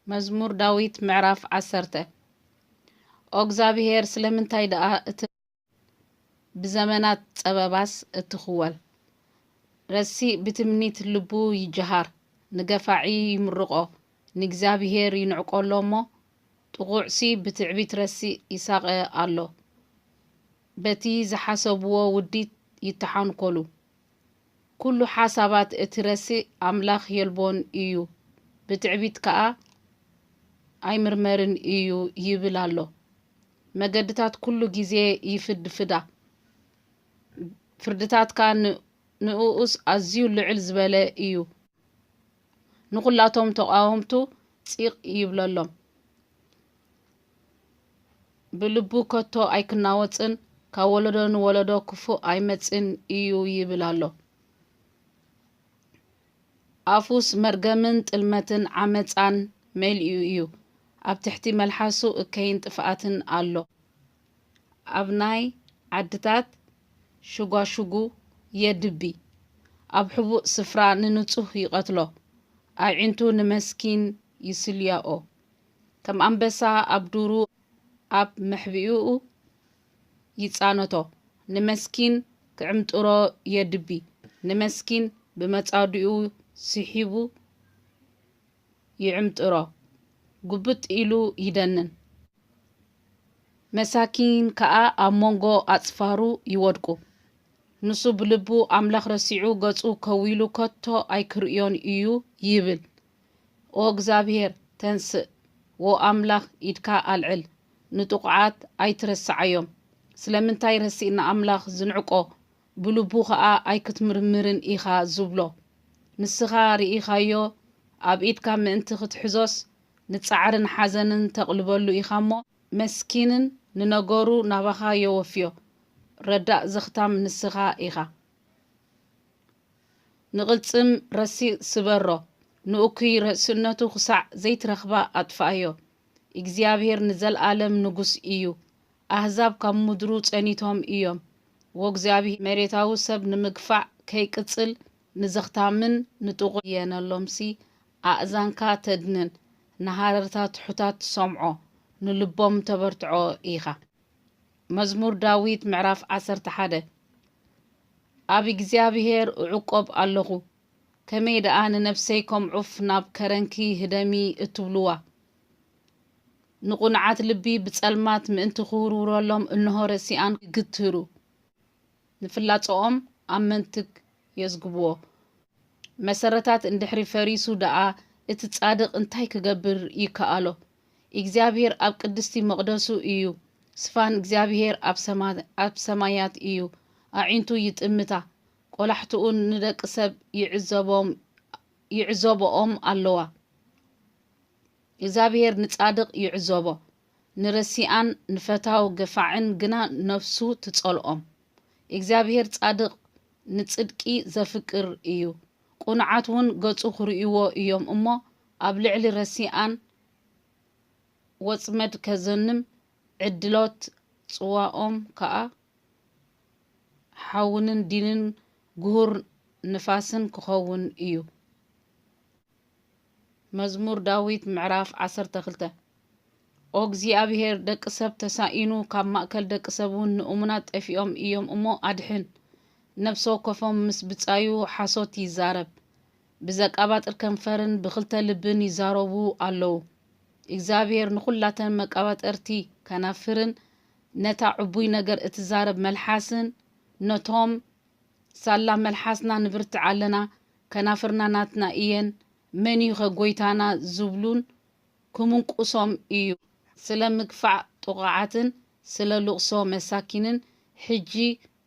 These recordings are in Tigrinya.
መዝሙር ዳዊት ምዕራፍ ዓሰርተ። ኦ እግዚኣብሔር፣ ስለምንታይ ደኣ እቲ ብዘመናት ጸበባስ እትኽወል? ረሲእ ብትምኒት ልቡ ይጀሃር፣ ንገፋዒ ይምርቖ፣ ንእግዚኣብሔር ይንዕቆ ኣሎ እሞ፣ ጥቑዕሲ ብትዕቢት ረሲእ ይሳቐ ኣሎ። በቲ ዝሓሰብዎ ውዲት ይተሓንኮሉ። ኩሉ ሓሳባት እቲ ረሲእ ኣምላኽ የልቦን እዩ፣ ብትዕቢት ከኣ ኣይምርመርን እዩ ይብል ኣሎ። መገድታት ኩሉ ግዜ ይፍድፍዳ፣ ፍርድታትካ ን-፣ ንእኡስ ኣዝዩ ልዕል ዝበለ እዩ። ንኹላቶም ተቓወምቱ ጺቕ ይብለሎም። ብልቡ ከቶ ኣይክናወጽን፣ ካብ ወለዶ ንወለዶ ክፉእ ኣይመጽእን እዩ ይብል ኣሎ። ኣፉስ መርገምን ጥልመትን ዓመጻን መሊኡ እዩ። ኣብ ትሕቲ መልሓሱ እከይን ጥፍኣትን ኣሎ። ኣብ ናይ ዓድታት ሽጓሽጉ የድቢ፣ ኣብ ሕቡእ ስፍራ ንንጹህ ይቐትሎ፣ ኣዒንቱ ንመስኪን ይስልያኦ። ከም ኣንበሳ ኣብ ዱሩ ኣብ መሕብኢኡ ይጻነቶ፣ ንመስኪን ክዕምጥሮ የድቢ፣ ንመስኪን ብመጻድኡ ስሒቡ ይዕምጥሮ፣ ጉብጥ ኢሉ ይደንን። መሳኪን ከኣ ኣብ መንጎ ኣጽፋሩ ይወድቁ። ንሱ ብልቡ ኣምላኽ ረሲዑ ገጹ ከዊሉ ከቶ ኣይክርእዮን እዩ ይብል። ኦ እግዚኣብሔር፣ ተንስእ፣ ዎ ኣምላኽ ኢድካ ኣልዕል፣ ንጥቑዓት ኣይትረስዓዮም። ስለምንታይ ረሲእና ኣምላኽ ዝንዕቆ፣ ብልቡ ኸኣ ኣይክትምርምርን ኢኻ ዝብሎ? ንስኻ ርኢኻዮ፣ ኣብ ኢድካ ምእንቲ ክትሕዞስ፣ ንጻዕርን ሓዘንን ተቕልበሉ ኢኻ እሞ፣ መስኪንን ንነገሩ ናባኻ የወፍዮ። ረዳእ ዘኽታም ንስኻ ኢኻ። ንቕልጽም ረሲእ ስበሮ፣ ንእኩይ ርእስነቱ ክሳዕ ዘይትረኽባ ኣጥፍኣዮ። እግዚኣብሔር ንዘለኣለም ንጉስ እዩ። ኣህዛብ ካብ ምድሩ ጸኒቶም እዮም። ወእግዚኣብሔር መሬታዊ ሰብ ንምግፋዕ ከይቅጽል ንዘኽታምን ንጥቑ የነሎምሲ ኣእዛንካ ተድንን፣ ንሃረርታ ትሑታት ትሰምዖ፣ ንልቦም ተበርትዖ ኢኻ። መዝሙር ዳዊት ምዕራፍ ዓሰርተ ሓደ። ኣብ እግዚኣብሔር እዕቆብ ኣለኹ፣ ከመይ ደኣ ንነፍሰይ ከም ዑፍ ናብ ከረንኪ ህደሚ እትብልዋ? ንቕኑዓት ልቢ ብጸልማት ምእንቲ ክውርውረሎም እንሆ ረሲኣን ይግትሩ፣ ንፍላጾኦም ኣብ መንትግ የዝግብዎ። መሰረታት እንድሕሪ ፈሪሱ ደኣ እቲ ጻድቕ እንታይ ክገብር ይከኣሎ? እግዚኣብሔር ኣብ ቅድስቲ መቕደሱ እዩ፣ ስፋን እግዚኣብሔር ኣብ ሰማ-፣ ኣብ ሰማያት እዩ። ኣዒንቱ ይጥምታ፣ ቆላሕትኡ ንደቂ ሰብ ይዕዘቦም፣ ይዕዘቦኦም ኣለዋ። እግዚኣብሔር ንጻድቕ ይዕዘቦ፣ ንረሲኣን ንፈታው ገፋዕን ግና ነፍሱ ትጸልኦም። እግዚኣብሔር ጻድቕ ንጽድቂ ዘፍቅር እዩ፣ ቅኑዓት እውን ገጹ ክርእይዎ እዮም እሞ፣ ኣብ ልዕሊ ረሲኣን ወጽመድ ከዘንም፣ ዕድሎት ጽዋኦም ከኣ ሓውንን ዲንን ግሁር ንፋስን ክኸውን እዩ። መዝሙር ዳዊት ምዕራፍ ዓሰርተ ክልተ። ኦ እግዚኣብሔር፣ ደቂ ሰብ ተሳኢኑ፣ ካብ ማእከል ደቂ ሰብ እውን ንእሙናት ጠፊኦም እዮም እሞ ኣድሕን። ነፍሲ ወከፎም ምስ ብጻዩ ሓሶት ይዛረብ፣ ብዘቃባጥር ከንፈርን ብኽልተ ልብን ይዛረቡ ኣለዉ። እግዚኣብሔር ንኹላተን መቃባጠርቲ ከናፍርን ነታ ዕቡይ ነገር እትዛረብ መልሓስን ነቶም ሳላ መልሓስና ንብርትዕ ኣለና፣ ከናፍርና ናትና እየን፣ መን እዩ ኸ ጐይታና ዝብሉን ክምንቁሶም እዩ። ስለ ምግፋዕ ጥቑዓትን ስለ ልቕሶ መሳኪንን ሕጂ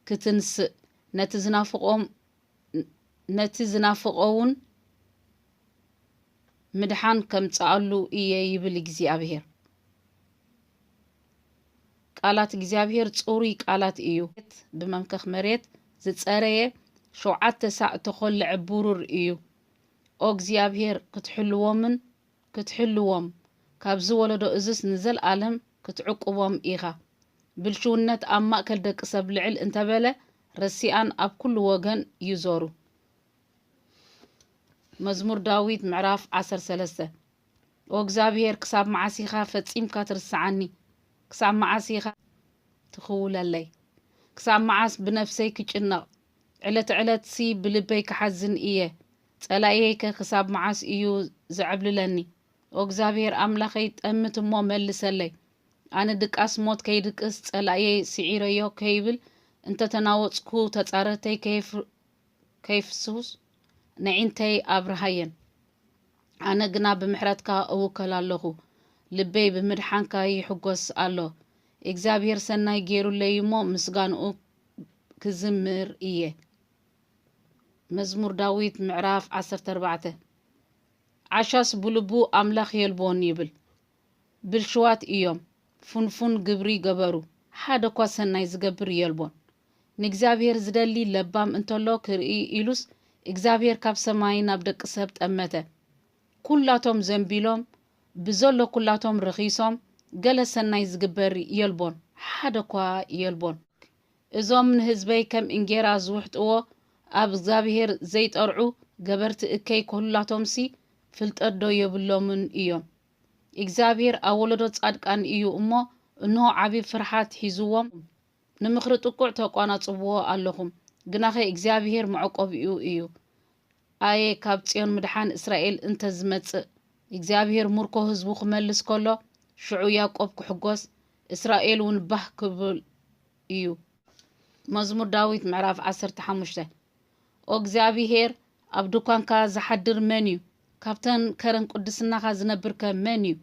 ክትንስእ፣ ነቲ ዝናፍቖም፣ ነቲ ዝናፍቖውን ምድሓን ከምጽኣሉ እየ ይብል እግዚኣብሔር። ቃላት እግዚኣብሔር ጽሩይ ቃላት እዩ። ብመምከኽ መሬት ዝጸረየ ሸውዓተ ሳዕ ተኾልዐ ብሩር እዩ። ኦ እግዚኣብሔር፣ ክትሕልዎምን ክትሕልዎም፣ ካብዚ ወለዶ እዝስ ንዘለኣለም ክትዕቁቦም ኢኻ። ብልሽውነት ኣብ ማእከል ደቂ ሰብ ልዕል እንተበለ፣ ረሲኣን ኣብ ኩሉ ወገን ይዞሩ። መዝሙር ዳዊት ምዕራፍ ዓሰርተ ሰለስተ። ኦ እግዚኣብሄር፣ ክሳብ መዓስ ኢኻ ፈጺምካ ትርስዓኒ? ክሳብ መዓስ ኢኻ ትኽውለለይ? ክሳብ መዓስ ብነፍሰይ ክጭነቕ? ዕለት ዕለትሲ ብልበይ ክሓዝን እየ። ጸላእየይከ ክሳብ መዓስ እዩ ዘዕብልለኒ? ኦ እግዚኣብሄር ኣምላኸይ፣ ጠምት እሞ መልሰለይ። ኣነ ድቃስ ሞት ከይድቅስ፣ ጸላእየይ ስዒረዮ ከይብል፣ እንተ ተናወጽኩ፣ ተጻረርተይ ከይፍ-፣ ከይፍስሱስ፣ ነዒንተይ ኣብርሃየን። ኣነ ግና ብምሕረትካ እውከል ኣለኹ፣ ልበይ ብምድሓንካ ይሕጎስ ኣሎ። እግዚኣብሄር ሰናይ ገይሩለይ እሞ፣ ምስጋንኡ ክዝምር እየ። መዝሙር ዳዊት ምዕራፍ ዓሰርተ ኣርባዕተ። ዓሻስ ብልቡ ኣምላኽ የልቦን ይብል። ብልሽዋት እዮም፣ ፍንፉን ግብሪ ገበሩ። ሓደ እኳ ሰናይ ዝገብር የልቦን። ንእግዚኣብሄር ዝደሊ ለባም እንተሎ ክርኢ ኢሉስ፣ እግዚኣብሄር ካብ ሰማይ ናብ ደቂ ሰብ ጠመተ። ኩላቶም ዘንቢሎም፣ ብዘሎ ኩላቶም ረኺሶም፣ ገለ ሰናይ ዝግበር የልቦን፣ ሓደ እኳ የልቦን። እዞም ንህዝበይ ከም እንጌራ ዝውሕጥዎ፣ ኣብ እግዚኣብሄር ዘይጠርዑ ገበርቲ እከይ ኩላቶምሲ ፍልጠት ዶ የብሎምን እዮም? እግዚኣብሄር ኣብ ወለዶ ጻድቃን እዩ እሞ፣ እንሆ ዓቢ ፍርሃት ሒዝዎም። ንምኽሪ ጥቁዕ ተቋናጽብዎ ኣለኹም፣ ግናኸ እግዚኣብሄር መዕቆቢኡ እዩ። ኣየ ካብ ጽዮን ምድሓን እስራኤል እንተ ዝመጽእ፣ እግዚኣብሄር ምርኮ ህዝቡ ክመልስ ከሎ፣ ሽዑ ያዕቆብ ክሕጎስ፣ እስራኤል እውን ባህ ክብል እዩ። መዝሙር ዳዊት ምዕራፍ ዓሰርተ ሓሙሽተ። ኦ እግዚኣብሄር፣ ኣብ ድኳንካ ዝሓድር መን እዩ? ካብተን ከረን ቅድስናኻ ዝነብርከ መን እዩ?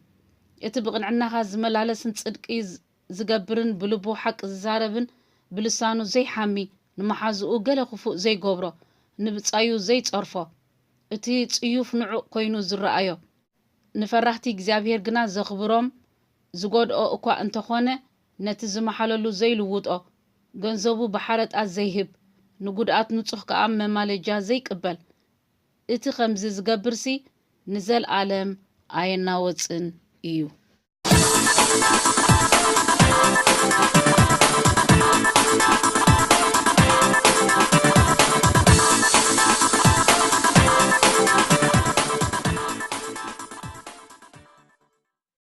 እቲ ብቕንዕናኻ ዝመላለስን ጽድቂ ዝ-፣ ዝገብርን ብልቡ ሓቂ ዝዛረብን ብልሳኑ ዘይሓሚ፣ ንመሓዝኡ ገለ ክፉእ ዘይገብሮ፣ ንብጻዩ ዘይጸርፎ፣ እቲ ጽዩፍ ንዑቕ ኮይኑ ዝረኣዮ፣ ንፈራህቲ እግዚኣብሄር ግና ዘኽብሮም፣ ዝጎድኦ እኳ እንተኾነ፣ ነቲ ዝመሓለሉ ዘይልውጦ፣ ገንዘቡ ብሓረጣ ዘይህብ፣ ንጉድኣት ንጹህ ከኣ መማለጃ ዘይቅበል፣ እቲ ኸምዚ ዝገብርሲ ንዘልኣለም ኣየናወጽን እዩ።